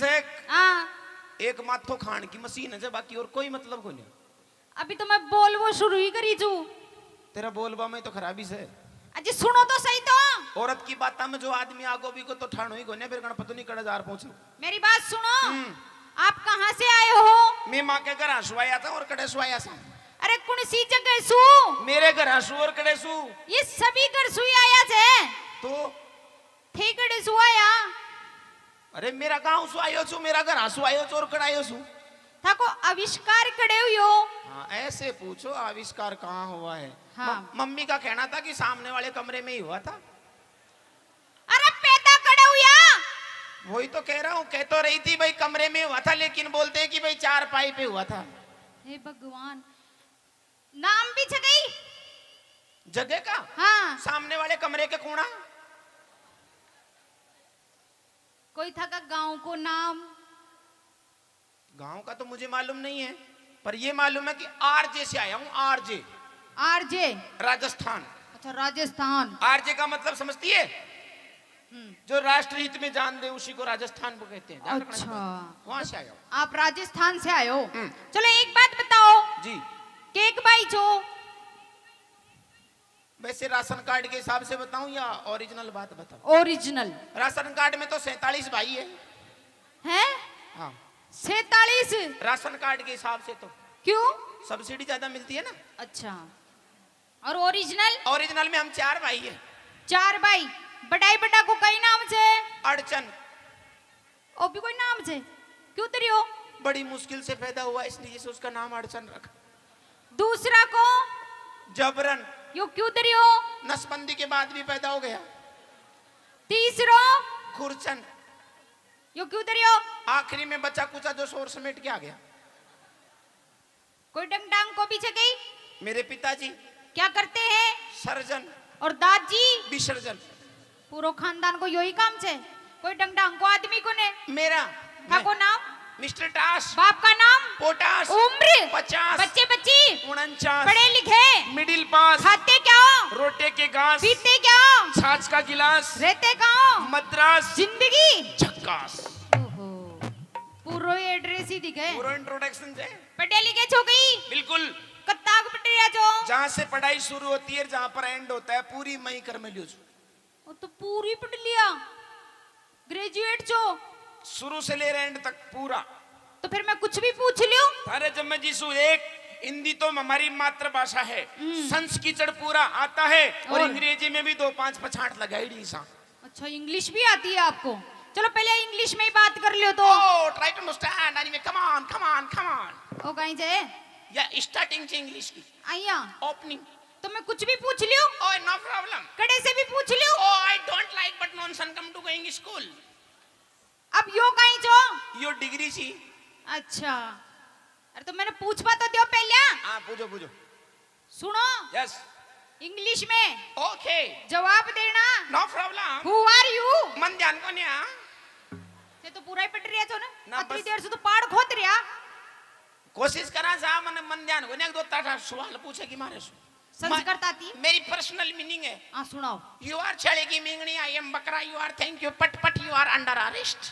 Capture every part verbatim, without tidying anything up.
देख, हाँ। एक माथो खान की मशीन है जे, बाकी और कोई मतलब कोनी। अभी तो मैं बोलबो शुरू ही करी छू। तेरा बोलबा में तो खराबी से। अजी सुनो तो सही तो। औरत की बातां में जो आदमी आगो भी को तो ठाणो ही कोने, फिर गणपति नहीं कड़े जार पहुंचू। मेरी बात सुनो। हम्म। आप कहाँ से आए हो? मैं माँ के घर हंसू आया था और कड़े सु आया सा। अरे कौन सी जगह सु? मेरे घर हंसू और कड़े सु। ये सभी घर सु ही आया थे। तो? थे कड़े सु आया? अरे मेरा गांव सु आयो छु, मेरा घर हंसू आयो छु और कड़े आयो छु। थाको आविष्कार कड़े हुयो? हाँ, ऐसे पूछो, आविष्कार कहाँ हुआ है? हाँ। म-, मम्मी का कहना था कि सामने वाले कमरे में ही हुआ था। अरे पैदा कड़े हुया? वही तो कह रहा हूँ, कह तो रही थी भाई कमरे में हुआ था, लेकिन बोलते हैं कि भाई चारपाई पे हुआ था। हे भगवान, नाम भी छ गई जगह का? हाँ। सामने वाले कमरे के कूणा। कोई थाका गांव को नाम? गांव का तो मुझे मालूम नहीं है, पर ये मालूम है कि आरजे से आया हूँ, आरजे। आरजे? राजस्थान। अच्छा, राजस्थान। आरजे का मतलब समझती है? हम्म। जो राष्ट्रहित में जान दे, उसी को राजस्थान को कहते हैं। ध्यान रखना अच्छा। इसका। वहां से आया हूँ। आप राजस्थान से आए हो? हम्म। चलो, एक बात बताओ। जी। केक भाई जो वैसे राशन कार्ड के हिसाब से बताऊं या ओरिजिनल बात बताऊं? ओरिजिनल। राशन कार्ड में तो सैंतालीस भाई है। हैं? हाँ। सैंतालीस? राशन कार्ड के हिसाब से तो। क्यों? सब्सिडी ज्यादा मिलती है ना। अच्छा। और ओरिजिनल? ओरिजिनल में हम चार भाई हैं। चार भाई। बड़ाई बड़ा को कई नाम से? अड़चन। ओ भी कोई नाम से? क्यों तेरी हो? बड़ी मुश्किल से पैदा हुआ, इसलिए से उसका नाम अड़चन रखा। दूसरा को? जबरन। यो क्यों तेरी हो? नसबंदी के बाद भी पैदा हो गया। तीसरो? खुरचन। यो क्यों तेरी हो? आखिरी में बचा कुचा जो शोर समेट के आ गया। कोई डंग डांग को भी छे गई? मेरे पिताजी। क्या करते हैं? सर्जन। और दादी? विसर्जन। पूरो खानदान को योही काम छे। कोई डंग डांग को आदमी को ने। मेरा। था मैं। को नाम? मिस्टर टास। बाप का नाम? पोटास। उम्र? पचास। बच्चे बच्ची? उनचास। पढ़े लिखे? Middle pass. खाते क्या हो? रोटे के घास। पीते क्या हो? छाछ का गिलास। रहते कहाँ हो? मद्रास। जिंदगी? झक्कास। ओहो। पूरो ही एड्रेस ही दिखे। पूरो इंट्रोडक्शन छे। पढ़े लिखे छो गई? बिल्कुल। कत्ता को पढ़ रहा छो? जहाँ से पढ़ाई शुरू होती है, जहाँ पर एंड होता है, पूरी मई कर में लियो छो। वो तो पूरी पढ़ लिया। ग्रेजुएट छो। शुरू से लेकर एंड तक पूरा। तो फिर मैं कुछ भी पूछ लियो? अरे जब मैं जीसू एक, हिंदी तो हमारी मातृभाषा है, हम्म। संस्कृत पूरा आता है और और? अंग्रेजी में भी दो पांच पछाट लगाई डी सा। अच्छा, इंग्लिश भी आती है आपको? चलो, पहले इंग्लिश में ही बात कर लियो तो। Oh, try to understand, anyway, come on, come on, come on. ओ, कहीं जाए? या स्टार्टिंग से इंग्लिश की। आइया। ओपनिंग। तो मैं कुछ भी पूछ लियो? Oh, no problem. कड़े से भी पूछ लियो? Oh, I don't like, but nonsense come to going school. अब यो कहीं जो? यो डिग्री सी। अच्छा। अरे, तो मैंने पूछवा तो दियो पहले। हाँ, पूछो, पूछो। सुनो। यस। इंग्लिश में। ओके। जवाब देना। No problem. Who are you? मन ध्यान को नहीं आ। ये तो पूरा ही पढ़ रहा छो ना। ना, अतनी बस। देर से तो पाड़ खोद रहा। कोशिश करा जा, मन, मन ध्यान को नहीं, एक दो ताटा सवाल पूछे कि मारे सु। संस्कृत आती? मेरी पर्सनल मीनिंग है। हाँ, सुनाओ। You are छेले की मींगनी, I am बकरा, you are thank you, पट पट, you are under arrest।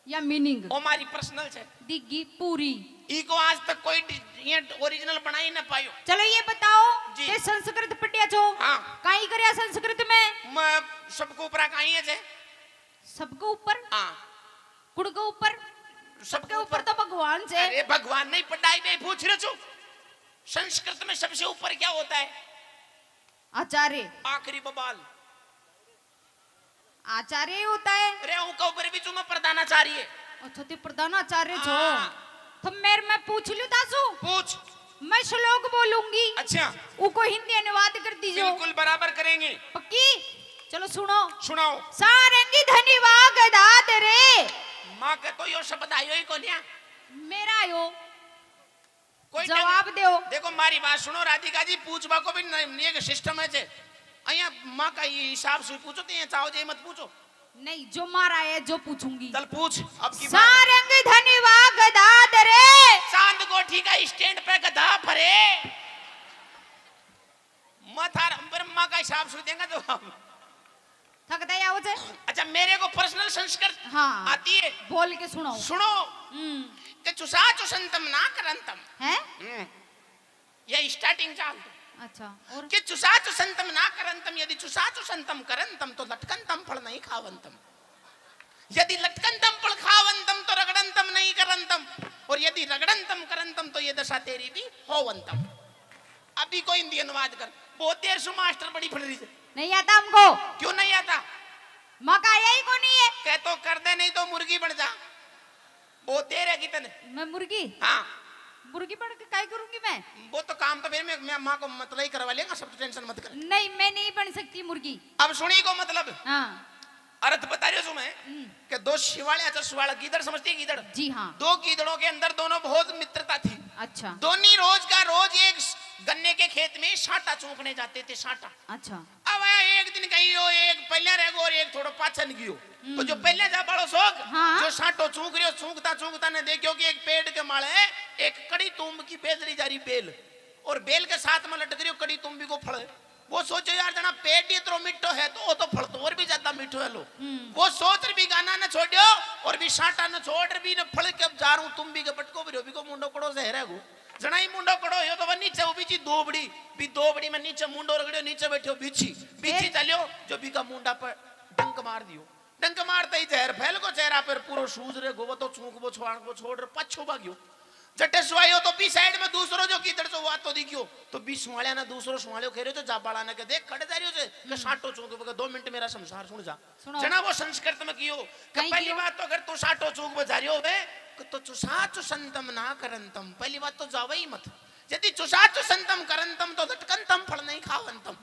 या मीनिंग? ओ मारी पर्सनल छे। दिग्गी पूरी। ई को आज तक कोई डि-, ये ओरिजिनल बनाई ना पायो। चलो ये बताओ जी। कि संस्कृत पढ़िया छो? हाँ। काई करया संस्कृत में? मैं सबको ऊपर काई है जे? सबके ऊपर? हाँ। कुण के ऊपर? सबके सबके ऊपर ऊपर। तो भगवान छे। अरे भगवान नहीं, पढ़ाई में पूछ रहे छो। संस्कृत में सबसे ऊपर क्या होता है? आचार्य। आखिरी बबाल। आचार्य ही होता है। अरे उनका ऊपर भी छो मैं प्रधानाचार्य। अच्छा, ते प्रधानाचार्य छो। हाँ। तो मेरे मैं पूछ लूं दासू? पूछ। मैं श्लोक बोलूंगी। अच्छा। उको हिंदी अनुवाद कर दीजो। बिल्कुल बराबर करेंगे। पक्की? चलो सुनो। सुनाओ। सारंगी धनी वा गदाधरे। माँ के तो यो शब्द आयो ही कोन्या। मेरा आयो। कोई जवाब ढंग-, देओ। देखो, मारी बात सुनो राधिका जी, पूछवा को भी न-, नहीं एक सिस्टम है जे। अइया माँ का ये हिसाब से पूछो, तो ये चाहो जे मत पूछो। नहीं, जो मारा है, जो पूछूंगी। चल पूछ, अब की बार। सारंग धनी वा गदाधरे। चांद कोठी का स्टैंड पे गधा भरे। मैं थार ब्रह्मा का हिसाब से देंगा जवाब। थक दे आओ जे। अच्छा, मेरे को पर्सनल संस्कृत हाँ। आती है। बोल के सुनाओ। सुनो, हम्म। कि चुसा चुसंतम ना करंतम। हैं? हम्म। यह स्टार्टिंग चाल दो। अच्छा। और कि चुसा चुसंतम ना करंतम, यदि चुसा चुसंतम करंतम तो लटकंतम फल नहीं खावंतम, यदि लटकंतम फल खावंतम तो रगड़ंतम नहीं करंतम, और यदि रगड़ंतम करंतम तो ये दशा तेरी भी होवंतम। अभी कोई हिंदी अनुवाद कर, बहुत देर से मास्टर बड़ी फड़ रही है। नहीं आता हमको। क्यों नहीं आता? मका यही को नहीं है। कह तो कर दे, नहीं तो मुर्गी बन जा। बहुत देर है कितने। मैं मुर्गी? हाँ। मुर्गी बन के काय करूंगी मैं? वो तो काम तो फिर मैं, मैं माँ को मतलब ही करवा लेगा, सब तो टेंशन मत कर। नहीं, मैं नहीं बन सकती मुर्गी। अब सुनी को मतलब, हाँ। अर्थ बता रही हूँ मैं हम्म। कि दो शिवाले, अच्छा, शिवाला गीदड़ समझती है, गीदड़? जी हाँ। दो गीदड़ों के अंदर दोनों बहुत मित्रता थी। अच्छा। दोनों रोज का रोज एक गन्ने के खेत में साटा चूंकने जाते थे, साटा। अच्छा। अब एक दिन कहीं यो एक पहले रह गयो और एक थोड़ा पाछन गयो। तो जो पहले जा बालो सोग, हाँ। जो साटो चूंक रह्यो, चूंकता चूंकता ने देखियो कि एक पेड़ के माले एक कड़ी तूंब की बेजरी जा रही बेल, और बेल के साथ में लटक रही कड़ी तूंबी को फल। वो सोचो, यार, जना पेड़ ही इतरो मिठो है तो वो तो फल तो और भी ज्यादा मिठो है लो। वो सोच रही भी गाना न छोड़ियो और भी साटा न छोड़ रही भी न फल के जा रहूं तूंबी के पटको भी रहो, भी को मुंडो कड़ो जहर है गो। जना ही मुंडो कड़ो हो तो वह नीचे वो बिची दोबड़ी, भी दोबड़ी में नीचे मुंडो रगड़ियो, नीचे बैठो बिची, बिची चलियो जो भी का मुंडा पर डंक मार दियो। डंक मारते ही जहर फैल को चेहरा पर पूरो सूज रे गो, वो तो चूंक वो छुआण को छोड़ रे पाछो भागियो। जटे सुआयो तो बी साइड में दूसरो जो गीदड़ जो वो आतो दिखियो, तो बी सुआलिया ने दूसरो सुआलियो कह रहे जो जाबाला ने के देख खड़े जा रही हो जे, के साटो चूंक बगे दो मिनट मेरा संसार सुन जा। सुनाओ। जना वो संस्कृत में कियो, कि कहीं पहली कियो? बात तो अगर तू साटो चूंक बजा रही हो बे, कि तो चुसा चुसंतम ना करंतम, पहली बात तो जावे ही मत। यदि चुसा चुसंतम करंतम तो लटकंतम फल नहीं खावंतम।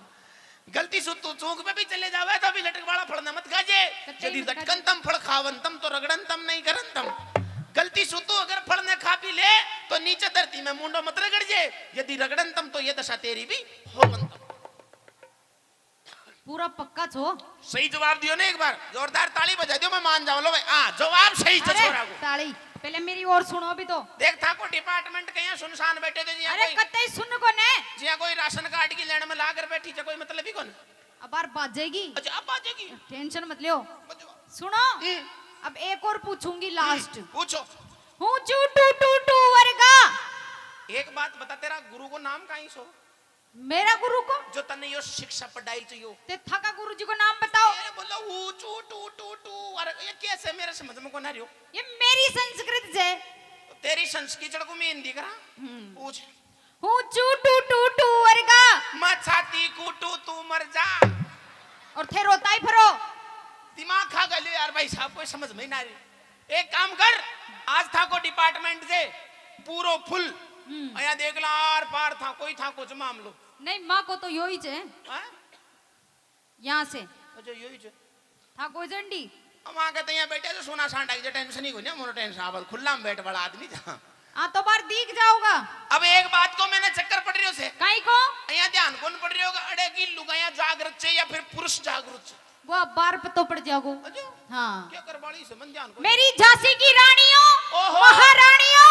गलती से तू चूंक पे भी चले जावे तो भी लटक वाला फल न मत खाजे। कतई यदि मत खाजे। लटकंतम फल खावंतम तो रगड़ंतम नहीं करंतम। गलती से तू अगर फल ने खा भी ले तो नीचे धरती में मुंडो मत रगड़जे। यदि रगड़ंतम तो ये दशा तेरी भी होवंतम। पूरा पक्का छो। सही जवाब दियो ना एक बार, जोरदार ताली बजा दियो, मैं मान जाऊं। लो भाई, हाँ, जवाब सही छो अरे, छोरा को। ताली। पहले मेरी और सुनो भी तो। देख, था को डिपार्टमेंट कहीं सुनसान बैठे थे जी, अरे कोई, कतई सुन को ने। जी कोई राशन कार्ड की लाइन में लाकर बैठी थे, कोई मतलब ही कौन। अब बार बाजेगी। अच्छा, अब बाजेगी। टेंशन मत लियो। बजवा। सुनो। हम्म। अब एक और पूछूंगी लास्ट। पूछो। हूँ चू टू टू टू वर्गा। एक बात बता, तेरा गुरु को नाम कहीं सो? मेरा गुरु को? जो तन्ने यो शिक्षा पढ़ाई तो यो। ते थाका गुरु जी को नाम बताओ। ये बोलो ऊ चू टू टू टू, अरे ये कैसे मेरे समझ में को ना रियो? ये मेरी संस्कृत से। तो तेरी संस्कृत को मैं हिंदी करा? हम्म। पूछ। हूँ चू टू टू टू वर्गा। मैं छाती कूटू, तू मर जा। और थे रोता ही फिरो। दिमाग खा गलियो यार भाई साहब, कोई समझ में ही ना रही। एक काम कर, आज था को डिपार्टमेंट से पूरो फुल। हम्म। यहाँ देख ला, आर पार था कोई, था कुछ मामलो। नहीं, माँ को तो यो ही चे। हाँ? यहाँ से। अच्छा, यो ही चे। था को झंडी। हम आके तो यहाँ बैठे थे, सोना सांडा की टेंशन ही कोनी, मोर टेंशन आवल, खुला में बैठ वाला आदमी था। हाँ, तो बार दीख जाओगा। अब एक बात को मैंने चक्कर पड़ रही हो से। काई को? यहाँ ध्यान कौन पड़ रही होगा, अड़े की लुगाइयाँ जागृत से या फिर पुरुष जागृत से? वो अब बार पतो पड़ जाओगो। अच्छा? हाँ। क्या करवाली से मन ध्यान को? मेरी झांसी की रानियों, ओहो। महारानियों,